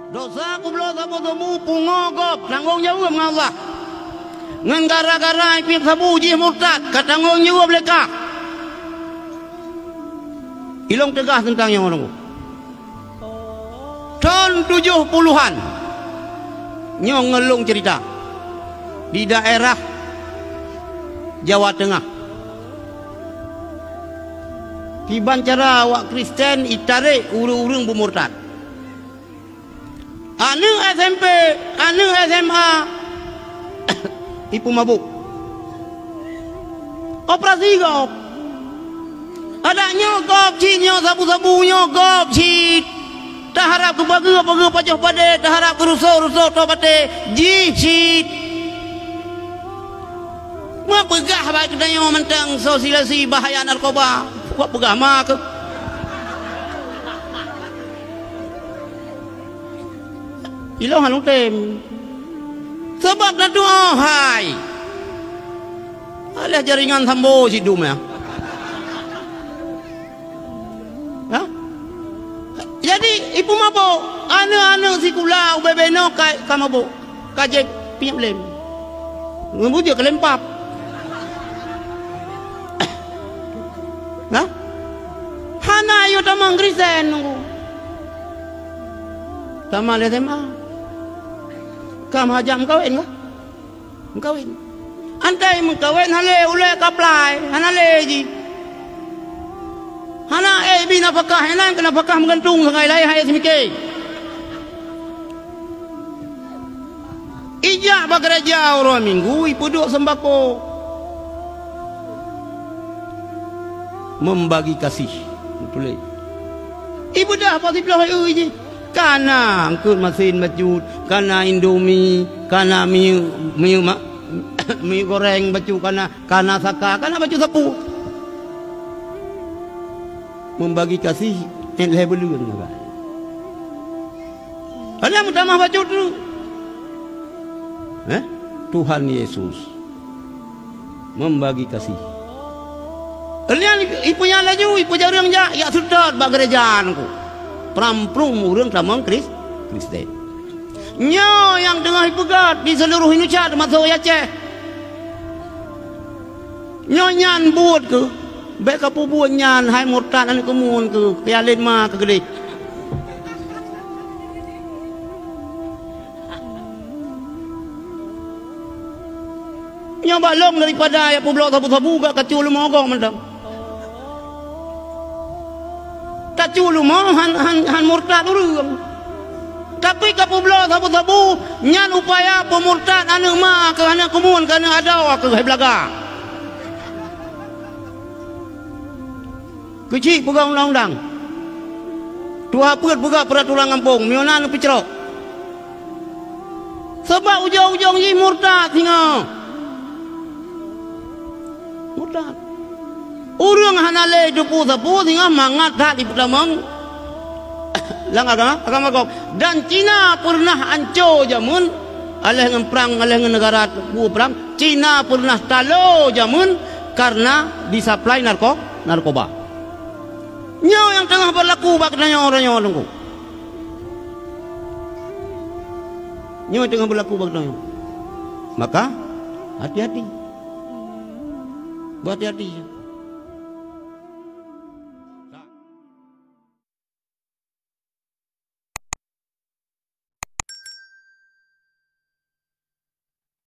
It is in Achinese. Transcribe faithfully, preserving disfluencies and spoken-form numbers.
Desya kubloe saboh sabu pungo gob, tanggong jaweueb ngon Allah. Ngon gara-gara ipiep sabu jih murtad, ka tanggong jaweueb lé kah. Ilong teugaih teuntang nyoe ureuëng. Thon tujoh puluhan, nyoe ngon lôn ceurita, di daerah Jawa Teungoh. Kiban cara awak Kristen itarek ureuëng-ureuëng beumurtad. Aneuëk S M P, aneuëk S M A, ipeumabök. Operasi gob. Adak nyoe gob cit, nyoe sabu-sabu nyoe gob cit. Taharab keu pageue-pageue pajoh padé, taharab keu rusoh-rusoh toh batée, jih cit. Meupeugah bak geutanyoe mantong sosialisasi bahaya narkoba. Kok peugah ma keuh? Ilong hana tem. Sabab na tuoh hai. Alah jaringan Sambo sidum ya. Ha? Jadi, ipeumabök, aneuëk-aneuëk sikula ubé-bé nyoe ka, ka mabök, ka jép piep lem. Ngon bujur ka lempap. Ha? Hana yue tamong Kristen nunggu. Tamat S M A. Ka meuhajat meukawen kah? Meukawen. Antai meukawen hana lé ulée kaplai, hana lé jih. Hana éh bi nafakah, hana keu nafakah meugantung sagai laén hai seumiké. Ijak bak geureja uroe Minggu, ipeuduek seumbako. Membagi kasih. Beutôi. Ibeudôh poh siploh ié jih. Kana eungkôt masin bacut, kana Indomie, kana mie, mie ma-, mie goreng bacut, kana, kana saka, kana bacut sapeue. Membagi kasih, eh, lhée buleuen meuga. Alah meutamah bacut tu. Eh? Tuhan Yesus membagi kasih. Lian ipeunya laju, ipeujareueng jak, jak seutôt bak gereja nungku. Pram-prum ureuëng tamong Kris-, Kristen. Nyoe nyang teungoh ipeugét di seuluruh Indonesia, teumasok Aceh. Nyoe nyan buet keuh, bék kapeubuet nyan, hai murtad aneuëk keumun keuh, keuyalénma keuh keudeh. Nyoe bak lôn daripada jak peubloe sabu-sabu gak kacu leumo gob mantong. Kacu leumo han, han, han murtad ureuëng. Tapi kapeubloe sabu-sabu nyan upaya peumurtad aneuëk ma keuh aneuëk keumun keuh aneuëk adoe keuh hai beulaga. Keuchik peugah undang-undang. Tuha peuet peugah peuraturan gampông, meunyoe na neupeucrok. Sabab ujong-ujong jih murtad singoh. Murtad. Ureuëng hana lé teupeu sapeue singoh mangat that jipeutamong lam agama, agama gob. Dan Cina peureunah anco jameun, aléh ngon prang, aléh ngon neugara bu prang, Cina peureunah talo jameun kareuna disaplai narko-, narkoba. Nyoe nyang teungoh beulaku bak geutanyoe uroe nyoe, Teungku. Nyoe teungoh beulaku bak geutanyoe. Maka, hati-hati. Beuhati-hati.